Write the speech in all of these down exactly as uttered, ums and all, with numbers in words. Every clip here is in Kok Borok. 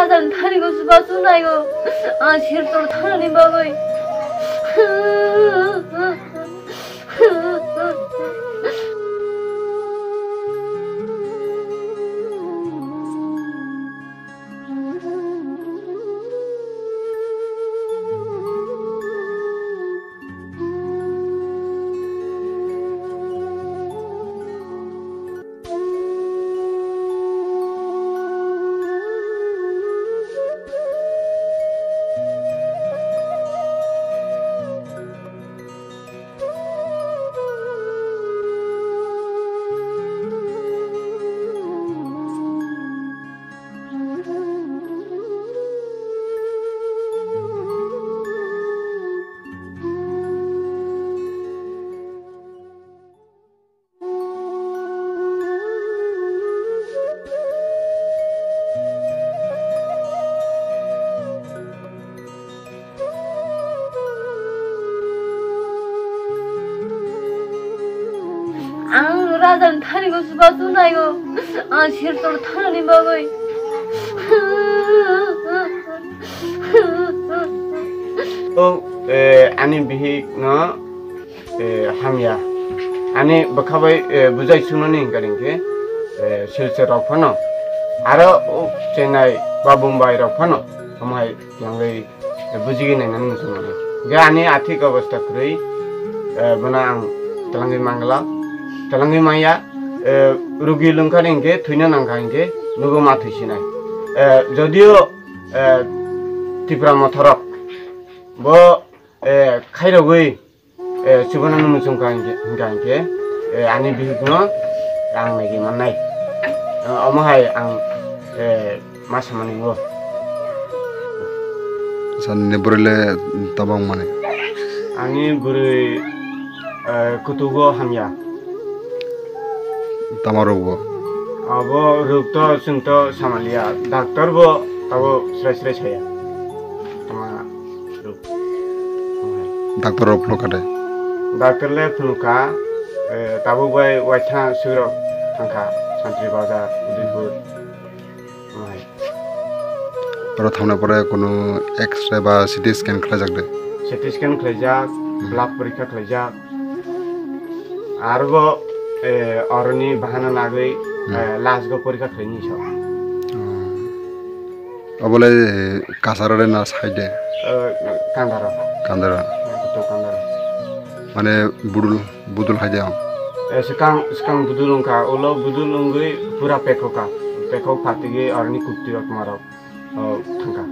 Ang thani go suba sunai go. Ang sir tor thani bagwi. Ang raja ni thani go suba sunai go. Ang sir tor thani bagwi. O, eh, ani bihik no, eh, hamya. Ani bwkha bai, eh, bujai sunani hinkha hinkhe, eh, Silchar rok phano. Aro o Chennai ba Bombay rok phano. Omo hai twlangwi, eh, bujigwi nainani muchungmani. Hinkhe ani athik obostha kwrwi, eh, bono ang twlangwi mangla. Twlangwi manya, eh, rugi lwngkha hinkhe, thwina nangkha hinkhe, nugo ma thwisinai. Eh, jodio, eh, Tipra mothorok bo, eh, khairogwi, eh, chubanani muchungkha hinkhe, hinkha hinkhe, eh, ani bihikno ang naigwi mannai. Eh, omo hai ang, eh, ma samani o. Acha, nini bwrwi le tamo wngmani? Ani bwrwi, eh, kutugo hamya. Tamo rwgo? Abo rwgto chwngto samaliya. Doctor bo abo srai srai saya. Tamo rwg. Doctor rok phunukha de? Doctor le phunukha, eh, tabuk bai waitha swrwk thangkha, Santri Bazar, Udaipur. Omo hai. Oro thamna pore kunu X-ray ba C T scan khlaijak de? C T scan khlaijak, Hmm. blood porikha khlaijak. Arbo, eh, oroni bahana nagwi, Hmm. eh, last go porikha khlaini so. Oh. Obolai, eh, kasaro de na side de? Eh, kandaro. Kandaro. Eh, kutung kandaro. Mane budul, budul hai de ang? Eh, swkang, swkang budul wngkha, ulo budul wngwi pura pekhoka. Pekhok phatigwi oroni kukti rok tmarok, oh, thangkha.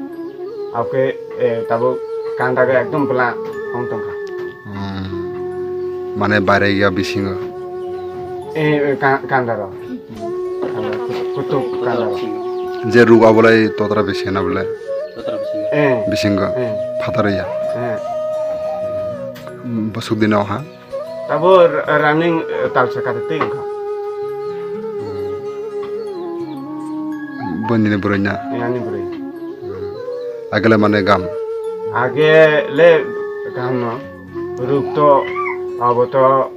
Abokhe, eh, tabuk kanda khe ekdom bwla wng tongkha. Hmm. Mane bairaiya bisingo? Eh, eh, ka-, kandaro. Kandaro, kut-, kutuk kandaro. Je rwgo abolai totra bisingo na bole? Totra bisingo. Eh. Bisingo? Eh. Phataro ya? Eh. Hmm, bwswk dino ha? Tabuk r-, running, eh, talsa kata tei wngkha. Bo nini bwrwi na? Eh, ani bwrwi. Agele mane gam? Agele gam no. Ruk to, abo to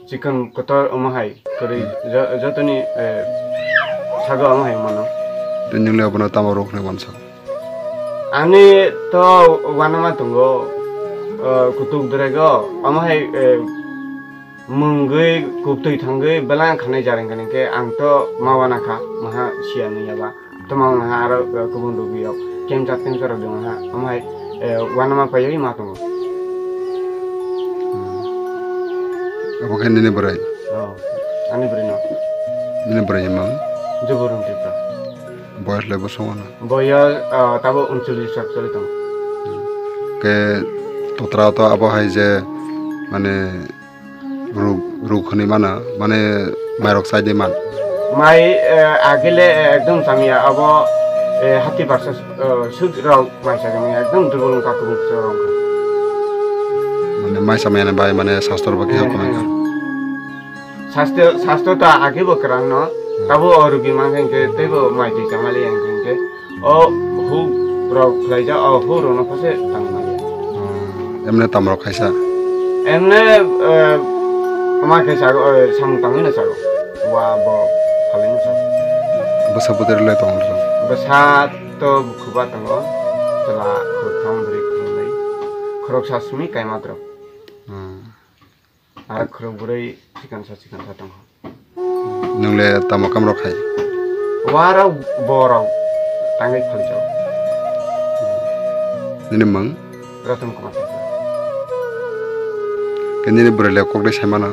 chikon kotor omo hai. Kwrwi jo-, jotoni, eh, sago omo hai mano. Tei nwng le abono tamo ruk hwnwi uansa? Ani to uanama tongo, eh, kutuk drego, omo hai, eh, mungwi kuktwi thangwi belang khanai jareng kani khe ang to ma uanakha, maha siya nung yaba. Toma wngha aro, eh, kubun rugwi rok cancer tencer rok dong ha. Omo hai, eh, uanama paiwi ma tongo. Abo khe nini bwrwi? Oh, ani bwrwi no. Nini bwrwi ni mung? Juburung Tripura. Boyos le bwswk wano? Boyos, ah, tabo uncholish sak choli tongo. Khe totra to abo hai je, mane, ruk, ruk hwnwi mano, mane, mairok chai de man? Mai, eh, agile, eh, ekdom chamya, abo, eh, hati baksa, eh, suk rok mai chai de manya, ekdom durbol wngkha, kubun kwcharo wngkha. Mane, mai chamya ni bai, mane, sastor bo kisa Eh, komai eh. kha. Sastor, sastor ta age bo kwrang no, Hmm. tabo o rugi man khe tei bo mai twi chamali yang khe o hu rok khlai ja, o hu rok no phase tang mali. Hmm. Emne tam rok khaisa? Emne, eh, ma khe sago, eh, samung tangwi no sago. Wa bo phalwi no sago. Bwsa bwtwi rwlai tong rw? Bwsa To bukhuba tongo, chwla khoroktham, bwrwi khoroknwi, khoroksa simi kaimatrok. Hmm. Aro khorok bwrwi chikansa chikansa tongo. Nwng le tamo kam rok khai? Warok borok tangwi phaljak. Nini mung? Ratan Kumar Tripura. Khe nini bwrwi le kok de sai mano?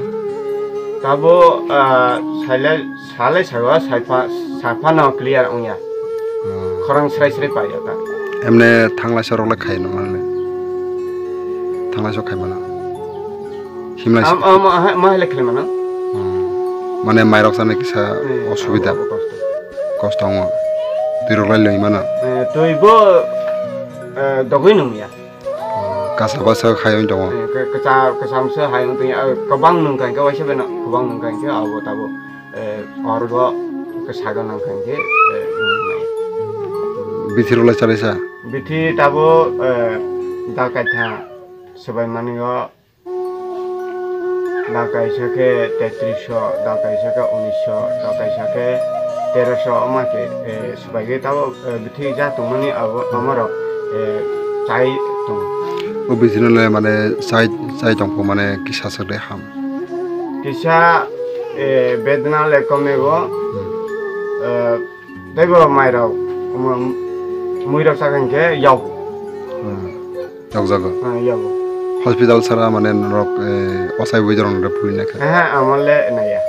Tabo, ah, sailai, salai saiwa, saipa, saphano clear wngya. Hmm. Khorang srai srai paiya ta. Emne thanglai sorok le khai no mano le? Thanglai sok khai mano? Himlai Am, sok? Am, ah, ma hai le khlai mano? Hmm. Mane mairok chana kisa Hmm, osubida. Abo kosto. Kosto wngo. Twi rok lai lwi mano? Eh, twi bo, eh, dogwi nungya. Kasa basa khai wng tongo. Eh, ke-, kecha-, kecham se hai wng tong ya, eh, kwbang nung kang khe waisa beno, kwbang nung kang khe abo tabo, eh, orgo kesa go nang kang khe, eh, nung nai. Bithi rok lai chalaisa? Bithi tabo, eh, da kaitha swbai mani o, da kaisa khe tetris so, da kaisa khe unis so, da kaisa khe tero so, omo khe, eh, swbai khe tabo, eh, Thwi ja tongmani abo, amorok, eh, chai tongo. O bisino le mane chai, chai tongkho mane kisa swk de ham. Kisa, eh, bedna le komego, Hmm. eh, teibo mairok, omo muirok chakha hinkhe yau. Hmm. Yokjago. Ah, yago. Hospital sara mane norok, eh, ochai bui jorong re puri na khe. Aha, amo le naya.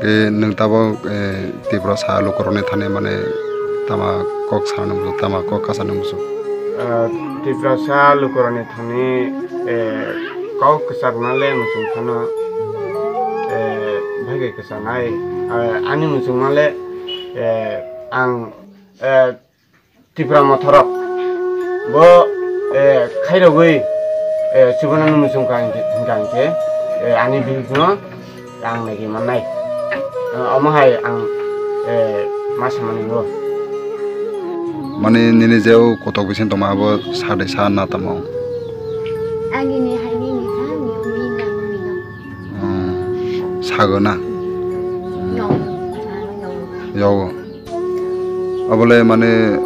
Ke nwng tabo, eh, Tiprasa lukurokni thani mane tama kok sana nungsu, tama kok kasa nungsu. Ah, Tiprasa lukurokni thani, eh, kok kwchakna le muchung phano, eh, bhai khe kwchanai. Ah, ani muchungma le, eh, ang, eh, Tipra mothorok bo, eh, khairogwi, eh, chubanani muchung kha hinkhe, hinkha hinkhe, eh, ani bihikno ang naigwi mannai. Eh, omo hai ang, eh, ma samani bo. Mani nini je o kotok bising tongma abo sa de sa na tamo? Agini hai nini sa ni umi na umi no. Hmm, sago na? Yong. Yogo. Abole mane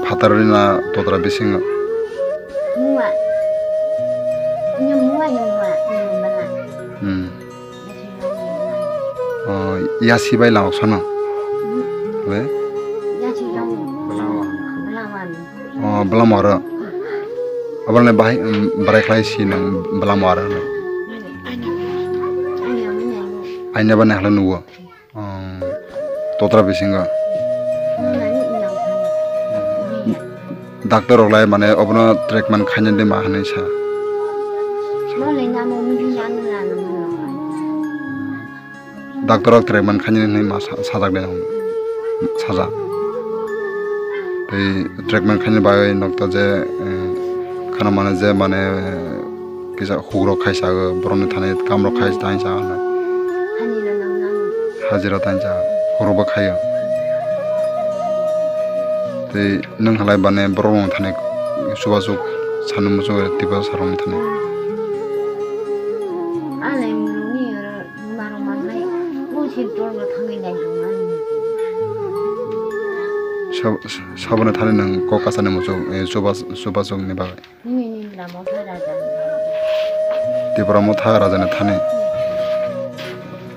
phatarni na totra bisingo? Mua. Ini mua, ini mua, ini mua. Hmm. Oh, yasi bai langok sono? Hmm. Le? Yasi langok. Belawan. Oh, belamo aro. Abole bahai, um, barai khlai si nang belamo aro. Aina, aina, aina. Aina ba nang nugo. Hmm, totra bisingo. Doctor rok lai mane obono treatment khaina de ma hinwi sa. Doctor rok treatment khaina hinwi ma sa-, sajak de sajak. Tei treatment khaina bagwi nokto je, eh, khana mane je mane, eh, kisa hugrok khai sago, borokni thani kamrok khai thani sago. Hajira thani sago, hugrok bo khaio. Tei nwng halai bane borok rok thani chubachu sanu muchungo Tiprasa rok thani. Sab-, saboni thani nwng kok kasani muchung, eh, chuba-, chubasukni bagwi. Nini ni bwlamo khe raja ni. Tipra motha raja ni thani.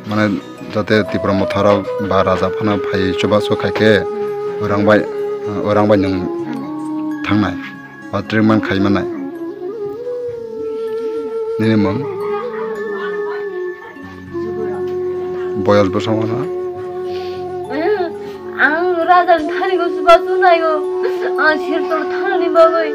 Mane jate Tipra motha rok ba raja phano phai chubachu khai khe orang bai, orang bai nwng thangnai ba treatment khai manai. Nini mung? Boyal bwsa wngkha na? Ang raja ni thani go chubachu nai go. Ang sirtor thani bagwi.